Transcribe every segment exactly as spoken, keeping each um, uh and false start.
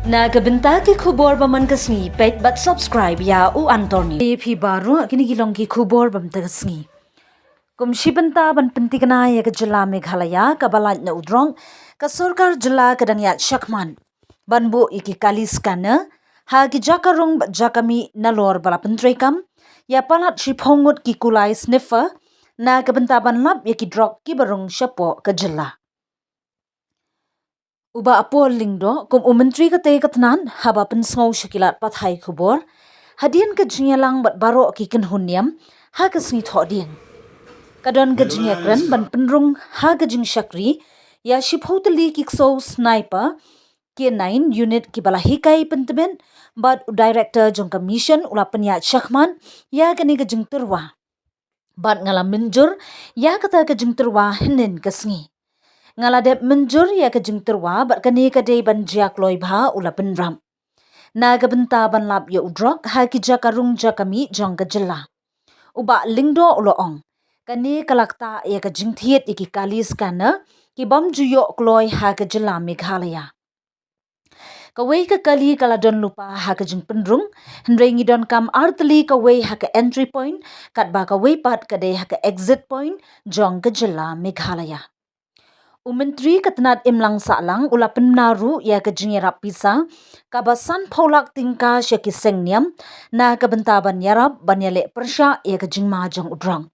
Na ka bynta ki khubor ba man ka sngi, peit bad subscribe ïa u Anthony. Phi baroh, kine ki long ki khubor ba man ka sngi. Kum shi bynta ban pyntikna ïa ka jylla Meghalaya kaba lait na u drok, ka sorkar jylla ka dang ïaid shakhmat ban buh ïa ki kali scanner ha ki jaka rung bad jaka mih nalor ba la pyntreikam ïa palat shiphew ngut ki kulai sniffer na ka bynta ban lap ïa ki drok kiba rung shapoh ka jylla. U Bah Paul Lyngdoh, kum u Myntri katei ka tnad, haba pynsngew sha ki lad pathai khubor hadien ka jingïalang bad baroh ki kynhun niam ha ka sngi Thohdieng, ka don ka jingïakren ban pynrung ha ka jingshakri ïa shiphew tylli ki ksew sniper K nine unit kiba la hikai pyntbit, bad u Director jong ka Mission u la pynïaid shakhmat ïa kane ka jingtyrwa. Bad nga la mynjur ïa kata ka jingtyrwa hynnin ka sngi. Nga la dep mynjur ïa ka jingtyrwa bad kane ka dei ban jia kloi bha, u la pynrap. Na ka bynta ban lap ïa u drok ha ki jaka rung jaka mih jong ka jylla, u Bah Lyngdoh u la ong, kane ka la ktah ïa ka jingthied ïa ki kali scanner kibym ju ïoh kloi ha ka jylla Meghalaya. Kawei ka kali ka la don lypa ha ka jingpynrung, hynrei ngi donkam ar tylli kawei ha ka entry point, katba kawei pat ka dei ha ka exit point jong ka jylla Meghalaya. U Myntri ka tnad imlang sahlang u la pynbna ruh ïa ka jingïarap pisa kaba sanphew lak tyngka sha ki seng niam na ka bynta ban ïarap ban ïaleh pyrshah ïa ka jingma jong u drok.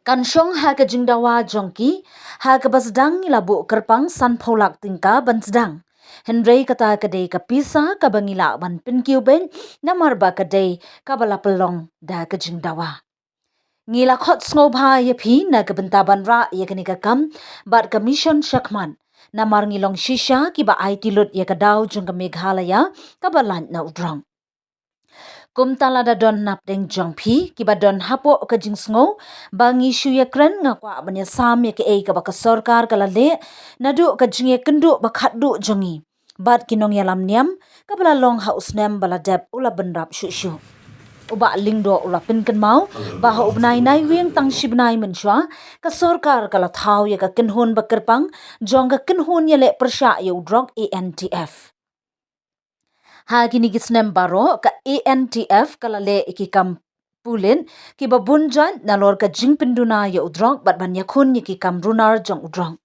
Kan shong ha ka jingdawa jong ki, ha kaba sdang ngi la buh kyrpang sanphew lak tyngka ban sdang. Hynrei kata ka dei ka pisa kaba ngi lah ban pynkiew beit, namar ba ka dei kaba la pynlong da ka jingdawa. Ngi la khot sngewbha ïa phi na ka bynta ban rah ïa kane ka kam bad ka Mission shakhmat, namar ngi long shisha kiba aiti lut ïa ka daw jong ka Meghalaya kaba lait na u drok. Kumta lada don napdeng jong phi kiba don hapoh ka jingsngew ba ngi shu ïakren, nga kwah ban ïasam ïa kaei kaba ka sorkar ka la leh naduh ka jingïakynduh ba khatduh jong ngi bad ki nongïalam niam kaba la long ha u snem ba la dep u la bynrap shuh shuh. U Bah Lyngdoh u la pynkynmaw ba ha u bnai Naiwieng tang shi bnai mynshuwa, ka sorkar ka la thaw ïa ka kynhun ba kyrpang jong ka kynhun ïaleh pyrshah ïa u drok, A N T F. Ha kine ki snem baroh, ka A N T F ka la leh ïa ki kam pulit kiba bun jait nalor ka jingpynduna ïa u drok bad ban ïakhun ïa ki kam runar jong u drok.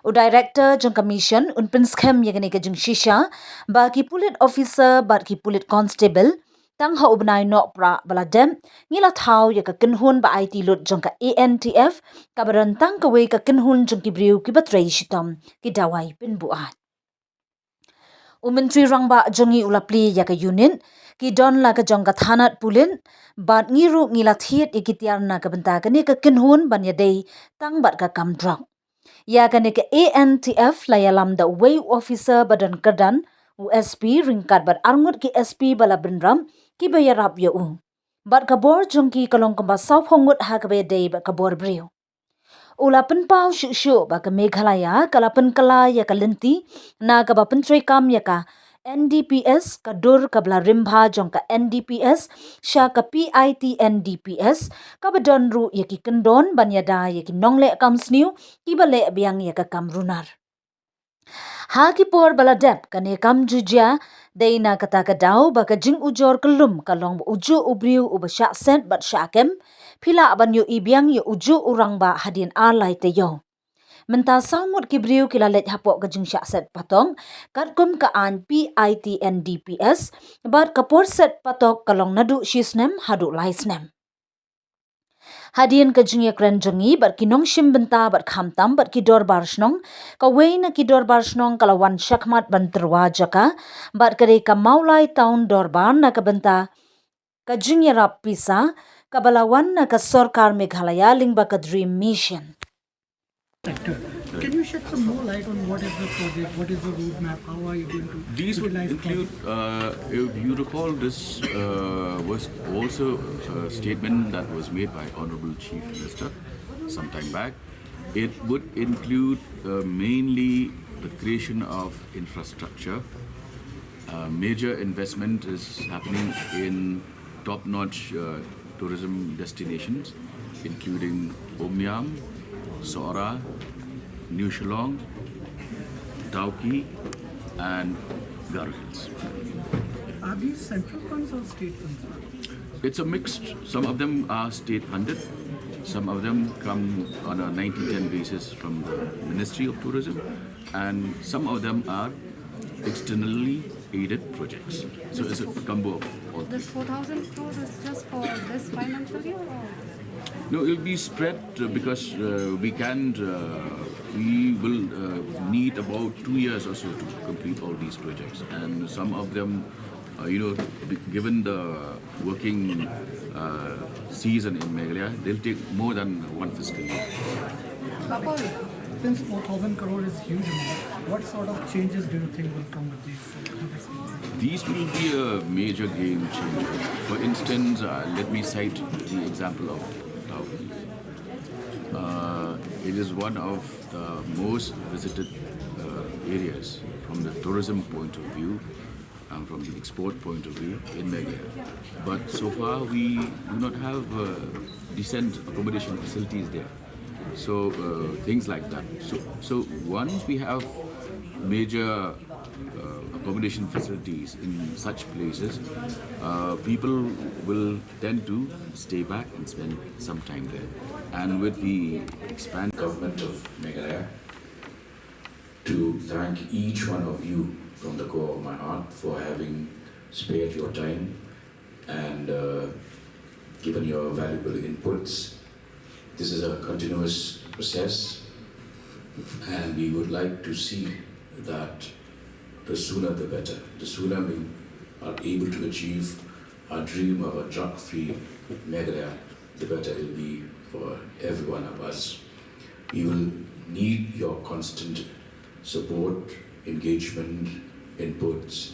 U Director jong ka Mission un pynskhem ïa kane ka jingshisha ba ki pulit officer bad ki pulit constable, tang ha u bnai Nohprah ba la dep, ngi la thaw ïa ka kynhun ba aiti lut jong ka A N T F, kaba don tang kawei ka kynhun jong ki briew kiba trei shitom, ki dawai pynbuaid. U Myntri Rangbah jong ngi u la plie ïa ka unit, ki don la ka jong ka thanat pulit, bad ngi ruh ngi la thied ïa ki tiar na ka bynta kane ka kynhun ban ïadei tang bad ka kam drok. Ïa kane ka A N T F la ïalam da uwei u officer ba don kyrdan, u S P, ryngkat bad arngut ki S P ba la bynrap kiba ïarap ïa u. Bad ka bor jong ki ka long kumba sawphew ngut ha kaba ïadei bad ka bor briew. U la pynpaw shuh shuh ba ka Meghalaya ka la pynkylla ïa ka lynti na kaba pyntreikam ïa ka N D P S, ka dur kaba la rim bha jong ka N D P S sha ka P I T N D P S, kaba don ruh ïa ki kyndon ban ïada ïa ki nongleh kam sniew kiba leh biang ïa ka kam runar. Ha ki por ba la dep, kane kam ju jia, dei na kata ka daw ba ka jingujor kyllum ka long ba ujuh u briew uba shah set bad shah kem, phi lah ban ïohi biang ïa ujuh u rangbah hadien ar lai taïew. Mynta saw ngut ki briew ki la leit hapoh ka jingshah set patok, katkum ka aiñ P I T N D P S, bad ka por set patok ka long naduh shi snem haduh lai snem. Hadien ka jingïakren jong ngi bad ki nongshim bynta bad khamtam bad ki dorbar shnong, kawei na ki dorbar shnong ka la wan shakhmat ban tyrwa jaka, bad ka dei ka Mawlai Town Dorbar, na ka bynta ka jingïarap pisa kaba la wan na ka sorkar Meghalaya lyngba ka Dream Mission. Sector. Can you shed some more light on what is the project, what is the roadmap, how are you going to These would utilize include, project? Uh, if you recall, this uh, was also a statement that was made by Honorable Chief Minister some time back. It would include uh, mainly the creation of infrastructure. Uh, major investment is happening in top-notch uh, tourism destinations, including Umiam, Sohra, New Shillong, Dawki, and Garo Hills. Are these central funds or state funds? It's a mixed. Some of them are state funded. Some of them come on a ninety ten basis from the Ministry of Tourism, and some of them are externally aided projects. So it's a combo of all three. This four thousand crores is just for this financial year, or? No, it'll be spread uh, because uh, we can, uh, we will uh, need about two years or so to complete all these projects. And some of them, uh, you know, b- given the working uh, season in Meghalaya, they'll take more than one fiscal year. Since four thousand crore is huge amount, what sort of changes do you think will come with these uh, projects? These will be a major game changer. For instance, uh, let me cite the example of Dau Hills. Uh, it is one of the most visited uh, areas from the tourism point of view and from the export point of view in Meghalaya. But so far, we do not have uh, decent accommodation facilities there. So uh, things like that. So, so once we have major uh, accommodation facilities in such places, uh, people will tend to stay back and spend some time there. And with the expand government of Meghalaya, to thank each one of you from the core of my heart for having spared your time and uh, given your valuable inputs. This is a continuous process, and we would like to see that the sooner the better. The sooner we are able to achieve our dream of a drug-free Meghalaya, the better it will be for every one of us. We will need your constant support, engagement, inputs,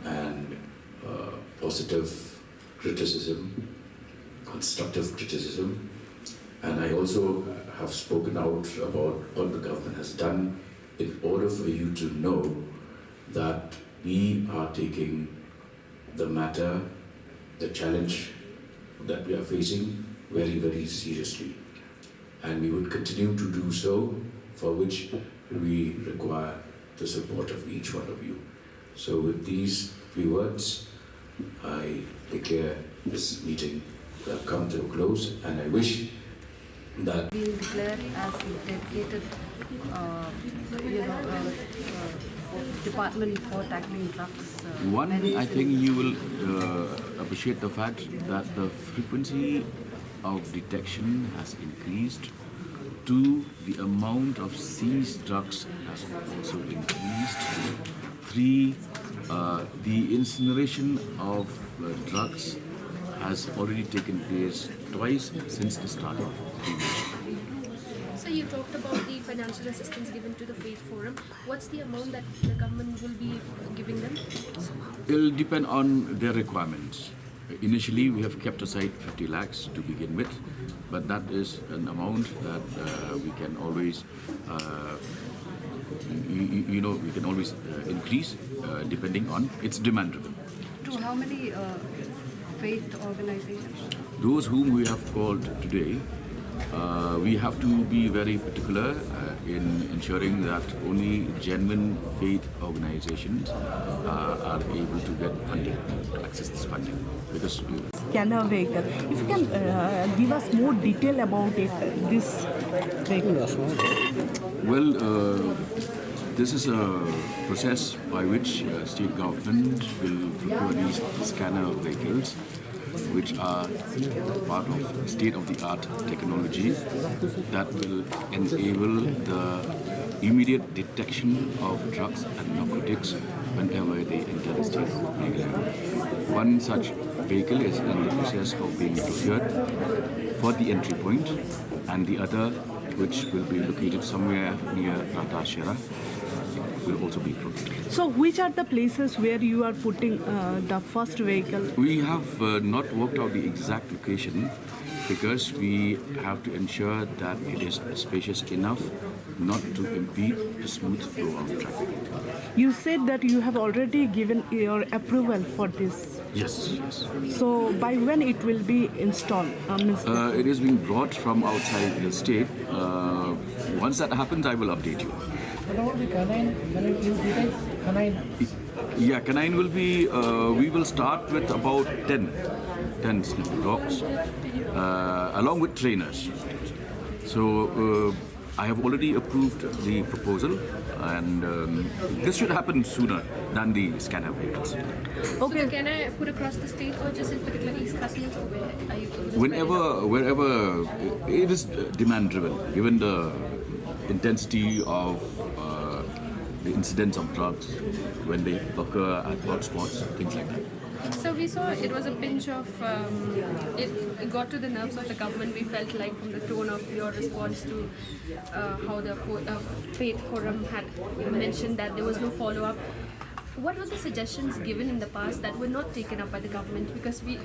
and uh, positive criticism, constructive criticism. And I also have spoken out about what the government has done in order for you to know that we are taking the matter, the challenge that we are facing very, very seriously. And we would continue to do so, for which we require the support of each one of you. So, with these few words, I declare this meeting to have come to a close, and I wish that Being declared as a dedicated, uh, you know, uh, uh, department for tackling drugs. Uh, One, menace I in think you will uh, appreciate the fact that the frequency of detection has increased. Two, the amount of seized drugs has also increased. Three, uh, the incineration of uh, drugs has already taken place twice since the start of the invasion. So you talked about the financial assistance given to the Faith Forum. What's the amount that the government will be giving them? It'll depend on their requirements. Initially, we have kept aside fifty lakhs to begin with, but that is an amount that uh, we can always, uh, you, you know, we can always uh, increase uh, depending on, it's demand driven. To how many uh, faith organizations? Those whom we have called today, uh, we have to be very particular uh, in ensuring that only genuine faith organizations uh, are able to get funding, to access this funding. Because Scanner vehicle. If you can uh, give us more detail about it, this vehicle. Well, uh, this is a process by which uh, state government will procure these scanner vehicles, which are part of state-of-the-art technology that will enable the immediate detection of drugs and narcotics whenever they enter the state of Meghalaya. One such vehicle is in the process of being procured for the entry point, and the other, which will be located somewhere near Rata Shera, will also be procured. So, which are the places where you are putting uh, the first vehicle? We have uh, not worked out the exact location because we have to ensure that it is spacious enough not to impede the smooth flow of traffic. You said that you have already given your approval for this. Yes, yes. So, by when it will be installed? Uh, means Uh, it is being brought from outside the state. Uh, once that happens, I will update you. What about the canine? Can you please detail? Canine. Yeah, canine will be, uh, we will start with about ten, ten sniffing dogs, uh, along with trainers. So, uh, I have already approved the proposal, and um, this should happen sooner than the scanner vehicles. So the canine put across the state or just in particular East Khasi Hills, or where are you? Whenever, wherever, it is demand driven, given the intensity of uh, the incidence of drugs when they occur at hotspots, things like that. So we saw it was a pinch of, um, it, it got to the nerves of the government, we felt like, from the tone of your response to uh, how the fo- uh, Faith Forum had mentioned that there was no follow up. What were the suggestions given in the past that were not taken up by the government? Because we,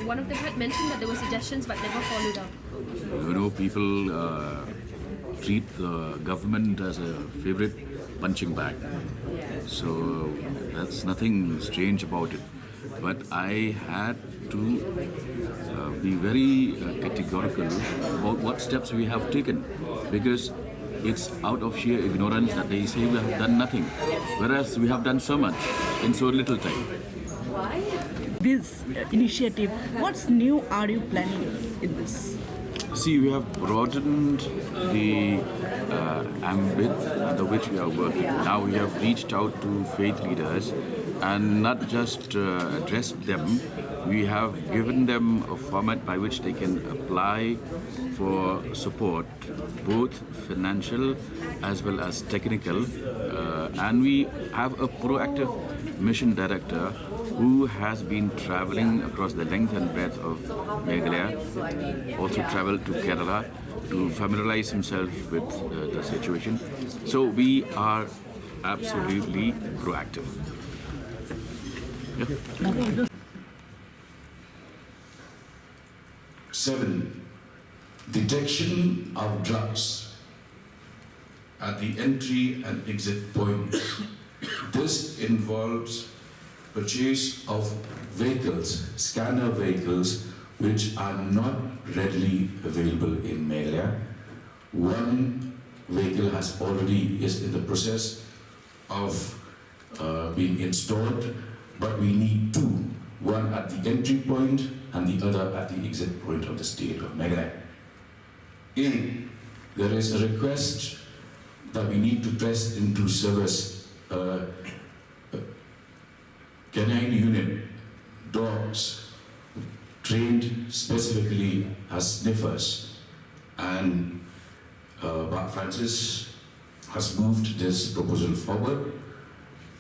one of them had mentioned that there were suggestions but never followed up. You know, people uh, treat the government as a favorite punching bag. So that's nothing strange about it. But I had to uh, be very uh, categorical about what steps we have taken, because it's out of sheer ignorance that they say we have done nothing, whereas we have done so much in so little time. This uh, initiative, what's new are you planning in this? See, we have broadened the uh, ambit under which we are working. Now we have reached out to faith leaders and not just uh, addressed them. We have given them a format by which they can apply for support, both financial as well as technical. Uh, and we have a proactive mission director who has been traveling across the length and breadth of Meghalaya, also traveled to Kerala to familiarize himself with uh, the situation. So we are absolutely proactive. Seven, detection of drugs at the entry and exit points. This involves purchase of vehicles, scanner vehicles, which are not readily available in Meghalaya. One vehicle has already is in the process of uh, being installed, but we need two, one at the entry point and the other at the exit point of the state of Meghalaya. Eight, there is a request that we need to press into service uh, canine unit, dogs trained specifically as sniffers, and uh, Bah Francis has moved this proposal forward.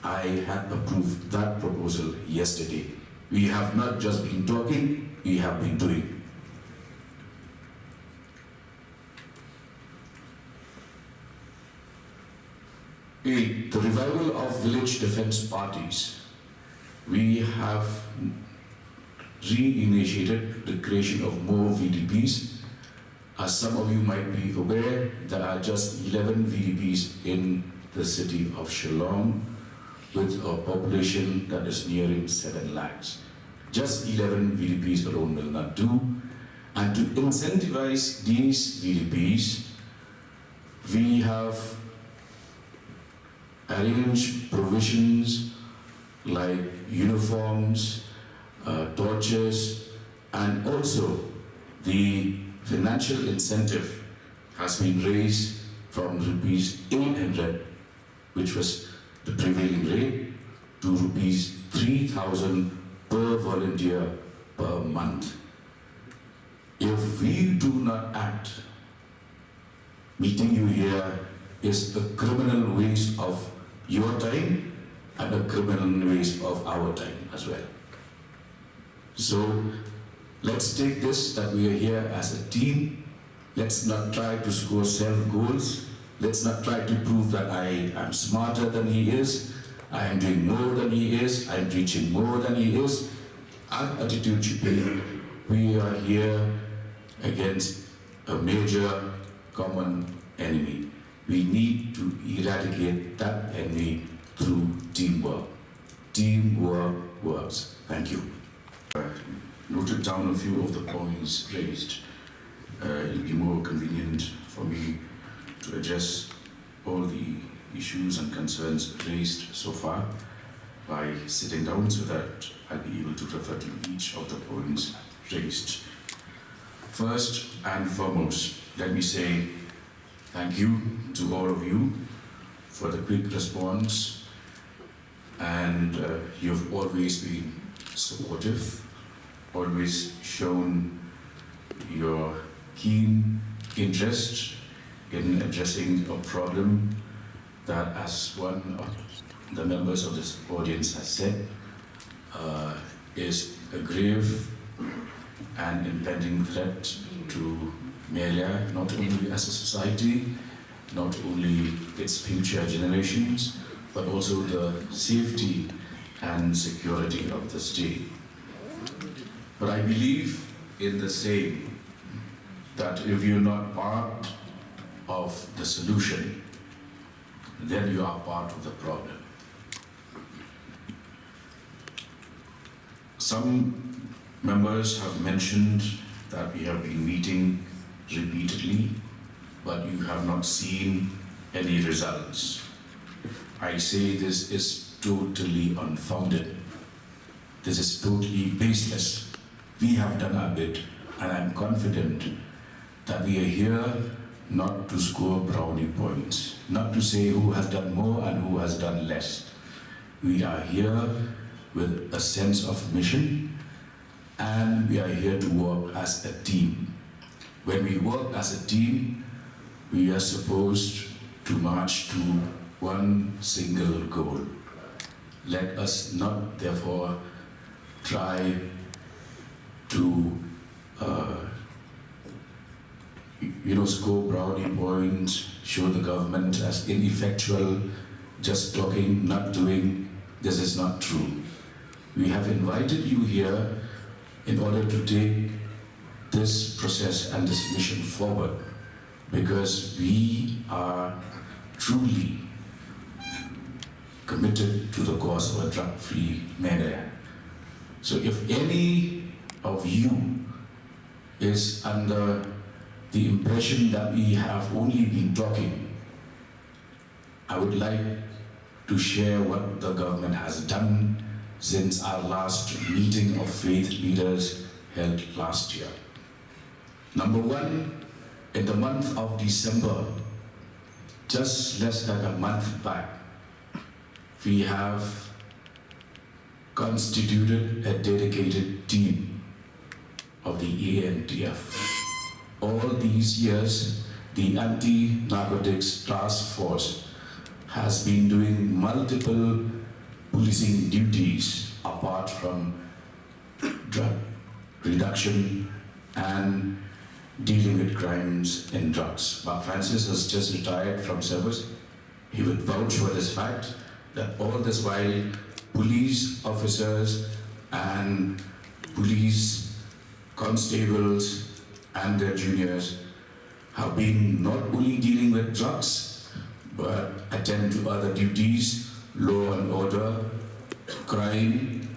I had approved that proposal yesterday. We have not just been talking, we have been doing. Eight, the revival of village defense parties. We have reinitiated the creation of more V D Ps. As some of you might be aware, there are just eleven V D Ps in the city of Shillong, with a population that is nearing seven lakhs. Just eleven V D Ps alone will not do. And to incentivize these V D Ps, we have arranged provisions like uniforms, uh, torches, and also the financial incentive has been raised from rupees eight hundred, which was the prevailing rate, to rupees three thousand per volunteer per month. If we do not act, meeting you here is a criminal waste of your time and a criminal waste of our time as well. So let's take this, that we are here as a team. Let's not try to score self goals. Let's not try to prove that I am smarter than he is, I am doing more than he is, I am reaching more than he is. Our attitude should be, we are here against a major common enemy. We need to eradicate that enemy through teamwork. Teamwork works. Thank you. Noted down a few of the points raised. Uh, it'll be more convenient for me to address all the issues and concerns raised so far. by sitting down so that I'll be able to refer to each of the points raised. First and foremost, let me say thank you to all of you for the quick response, and uh, you've always been supportive, always shown your keen interest in addressing a problem that, as one of the members of this audience has said, uh, is a grave and impending threat to Meghalaya, not only as a society, not only its future generations, but also the safety and security of the state. But I believe in the saying that if you're not part of the solution, then you are part of the problem. Some members have mentioned that we have been meeting repeatedly, but you have not seen any results. I say this is totally unfounded. This is totally baseless. We have done our bit, and I'm confident that we are here not to score brownie points, not to say who has done more and who has done less. We are here with a sense of mission, and we are here to work as a team. When we work as a team, we are supposed to march to one single goal. Let us not, therefore, try to uh, you know, score brownie points, show the government as ineffectual, just talking, not doing. This is not true. We have invited you here in order to take this process and this mission forward, because we are truly committed to the cause of a drug-free Meghalaya. So if any of you is under the impression that we have only been talking, I would like to share what the government has done since our last meeting of faith leaders held last year. Number one, in the month of December, just less than a month back, we have constituted a dedicated team of the A N T F. All these years, the Anti Narcotics Task Force has been doing multiple policing duties apart from drug reduction and dealing with crimes in drugs. Mark Francis has just retired from service. He would vouch for this fact that all this while, police officers and police constables and their juniors have been not only dealing with drugs, but attend to other duties, law and order, crime,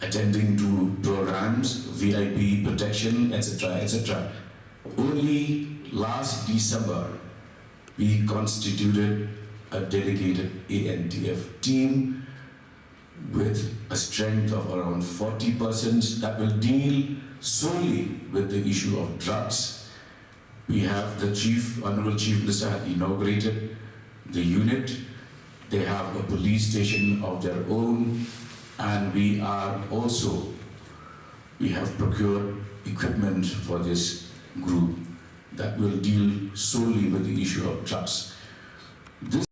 attending to programs, V I P protection, et cetera, et cetera. Only last December, we constituted a dedicated A N T F team with a strength of around forty persons that will deal solely with the issue of drugs. We have the Chief, Honorable Chief Minister had inaugurated the unit. They have a police station of their own, and we are also, we have procured equipment for this group that will deal solely with the issue of drugs. This